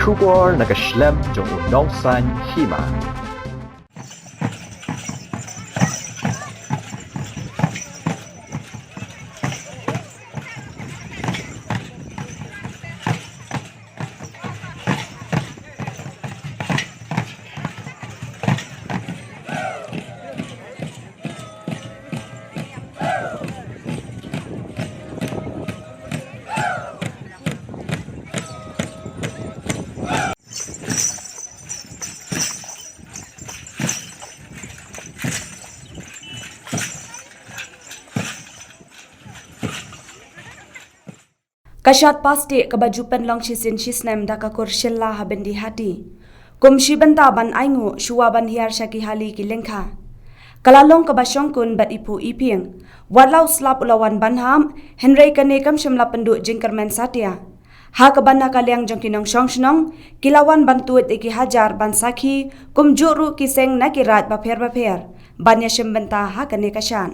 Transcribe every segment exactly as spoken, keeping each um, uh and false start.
Khubor na ka shlem jong u Nongsaiñ Hima. Ka shad plastik kaba ju pynlong shisien shisnem da ka kur Shylla ha Byndihati. Kum shi bynta ban ainguh shuwa ban hiar sha ki hali ki lyngkha. Ka la long kaba shongkun bad i phuh i phieng. Wat la u slap u la wan ban hap, hynrei kane kam shym la pynduh jingkyrmen satia. Ha kaba na ka liang jong ki nongshong shnong, ki la wan ban tuid ïa ki hajar ban sakhi, kumjuh ruh ki seng na ki raij bapher bapher, ban ïa shim bynta ha kane ka shad.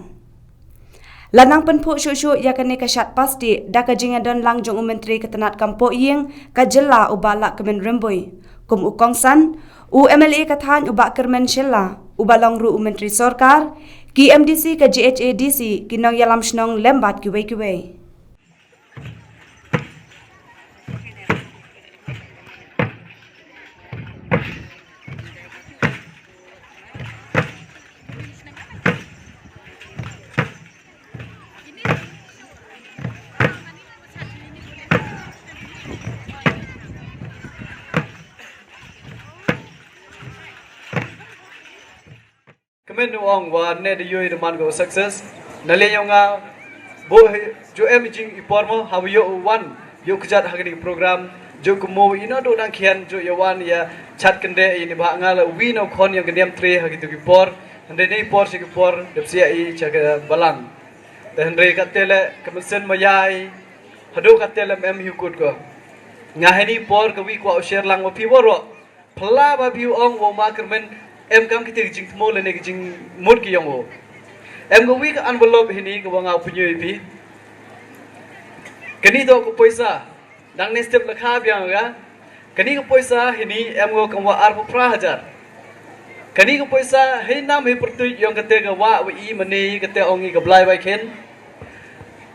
La nang pynphuh shuh shuh ïa kane ka shad plastik da ka jingïadon lang jong u Myntri ka tnat kam pohïing ka jylla u Bah Lahkmen Rymbui. Kum u kongsan, u M L A ka thaiñ u Bah Kyrmen Shylla, u ba long ruh u Myntri Sorkar, ki M D C ka G H A D C, ki nongïalam shnong lem bad kiwei kiwei. Kmen u ong wa ne da yoh i da man ko success. Na le yong nga, bo he, ju em i jing i por mo, ha wa yoh u wan, yoh kjat ha kani program, ju ko mo i na do dang khian, ju ya wan ya chat kende i ni ba nga la wi no khon yong ka niam tre ha ki tu ki por, hynrei ni por shi ki por, dep sia i cha ka balang. Te hynrei ka te le, ka mynsiem ma yai, hadu ka te le em hi kut ko. Nga heni por ka wi kwa u share lang wa phi waro. Phylla ba phi u ong wa ma Kyrmen em kam kite ki jingthmu lane ki jingmut ki yong u. Em ka wi ka envelope hini ka wa nga u pynyoh i phi. Kani to ka poisa. Dang ne step la kha biang ga. Kani ka poisa hini em ko kam wa arphew phra hajar. Kani ka poisa hei nam hei pyrtuit yong kate ka wa wa i mane kate ong i ka Blai Waikhen.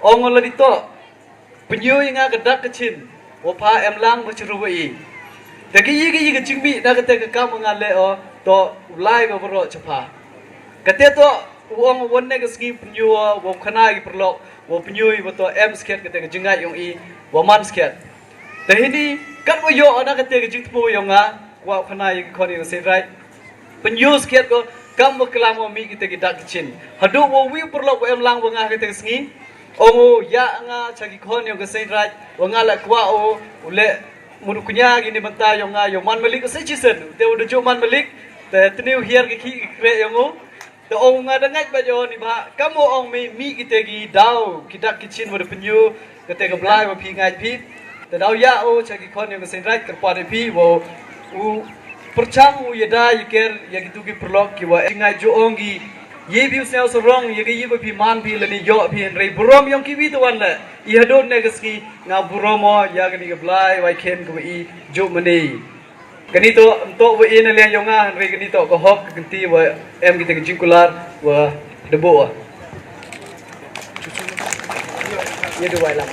Ong la di to. Pynyoh i nga ka dak ka chin, wa pha em lang wa chiru wa i. Te ki yi ki yi ka jingmih na kate ka kam nga le o, to u lai wa bro cha pha. Kate to, u ong wa ne ka sngi pynyoh wa, wa khana ki pyrlok, wa pynyoh i wa to em skhet kate ka jingai yong i, wa man skhet. Te hini, kat wa yoh na kate ka jingthmu yong nga, wa khana i ki khon i ka Seiñ Raij. Pynyoh skhet ko, kam wa klam wa mih kite ki dak ki chin. Hadu wa wi pyrlok wa em lang wa nga kite ki sngi. Ong u ya nga cha ki khon yong ka Seiñ Raij, wa nga la kwah u, u le muru kñia ki ni bynta yong nga, yong man malik u se chisen. Te u da ju man malik, te tni u hiar ki ki kre yong u. Te ong nga da ngait ba jo ni ba, kam u ong mi, mih kite ki daw, ki dak ki chin wa da pynyoh, kate ka Blai wa phi ngait phi. Te daw ya o cha ki khon yong ka Seiñ Raij kyrpad i phi wa u pyrchang u yada yaker ya ki tu ki pyrlok ki wa ngai ju ong ki ye phi u sñiaw sarong ya ki ye wa phi man phi lane yoh phi hynrei burom yong ki wi tu wan le i hadon ne ka sngi nga burom o ya kani ka Blai Waikhen ka wa i ju mane. Kani to, nto wa i na liang yong nga, hynrei kani to ka hok, ka kynti wa em kite ka jingkular, wa debo wa. Ye du wai lang.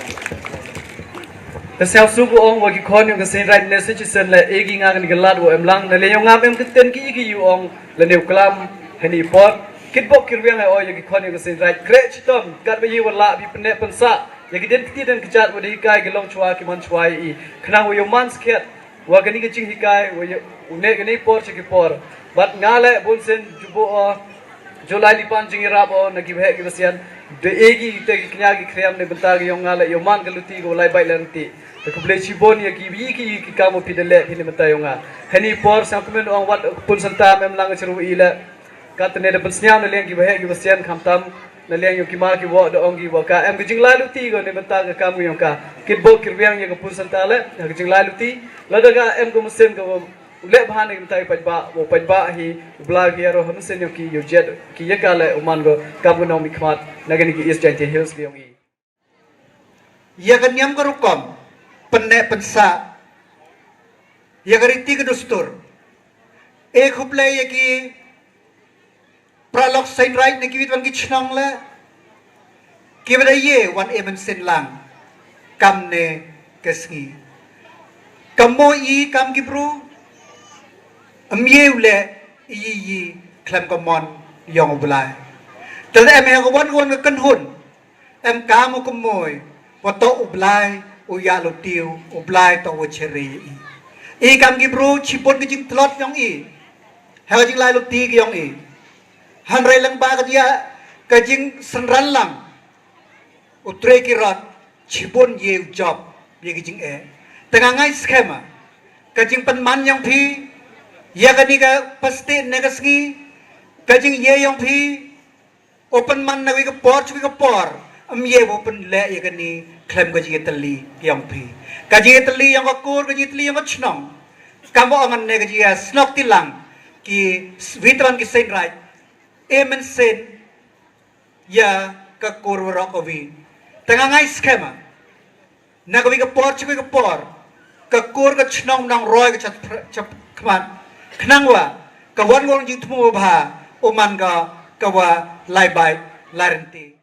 Te sñiaw su ko ong wa ki khon yong ka Seiñ Raij ne se chisen le, e ki nga kani ka lad wa em lang, na liang yong nga em ka ten ki i ki yu ong, lane u klam, hani por, kit bok kit wiang o ya ki khon yong ka Seiñ Raij, kre chitom, kat wa ye wa la, bi pynne pynsa, ya ki den kti den kjat wa da hikai ki long chwa, ki man chwa i, khnang wa yoh man skhet, wa kani ka jinghikai, wa yoh, u ne kani por cha ki por. Bad nga le bun sien ju bo o, ju lai li pan jingyarap o, na ki waheh ki wasian. Da e ki te ki kñia ki khriam ne bynta ki yong nga le yoh man ka luti ko lai bai lang ti. Te khublei chibon ya ki wi ki ki kam o phi da le phi ne bynta yong nga. Hani por sñiaw kmen ong wat pun santa mem lang chiru i le. Kat ne da pynsñiaw na liang ki waheh ki wasian khamtam. Na liang yong ki ma ki wa da ong ki wa ka em ka jinglai luti ko ne bynta ka kam yong ka. Kit bok kit wiang ya ka pun santa le, ya ka jinglai luti. Lada ka em ka mynsiem ka wa u le bha ne ka bynta i paidbah, wa paidbah hi, u Blai ki aro ha mynsiem yong ki, yow jet, ki ya ka le u man ko, kam ka nongmihkhmat, na kani ki East Jaintia Hills ki yong i. Ya ka niam ka rukom, pynne pynsa, ya ka riti ka dustur. E khublei ya ki paralok Seiñraij na kiwi kiwon ki chnong le, kiwa da ye wan e mynsiem lang kam ne ka sngi. Kam mo i kam ki bru, ym ye u le i yi yi khlem ka mon yong u Blai. Te da em he ka wan ka wan ka kynhun, em kam u kmoi, wa toh u Blai u ya luti u, u Blai toh wa cheri i. I kam ki bru chibun ka jingtlot yong i, ha ka jinglai luti ka yong i. Hynrei lang ba ka jia ka jingsynran lang u Tre Kirot, chibun ye u jop ya ka jing e. Te nga ngai skhem a ka jingpynman yong phi ya kani ka pasti ne ka sngi, ka jing ye yong phi, u pynman na wi ka por chu wi ka por, ym ye u pynle ya kani khlem ka jing ye tylli yong phi. Ka jing ye tylli yong ka kur, ka jing ye tylli yong ka chnong. Kam wa ong ne ka jing ye snok ti lang ki s-, wi tran ki Seiñraij e mynsiem ya ka kur warok ka wi. Te nga ngai skhem a na ka wi ka por chu wi ka por, ka kur ka chnong nang roi ka chap, chap khmat. Khnang wa ka wan won jingthmu bha u man ka, ka wa lai bai lai rynti.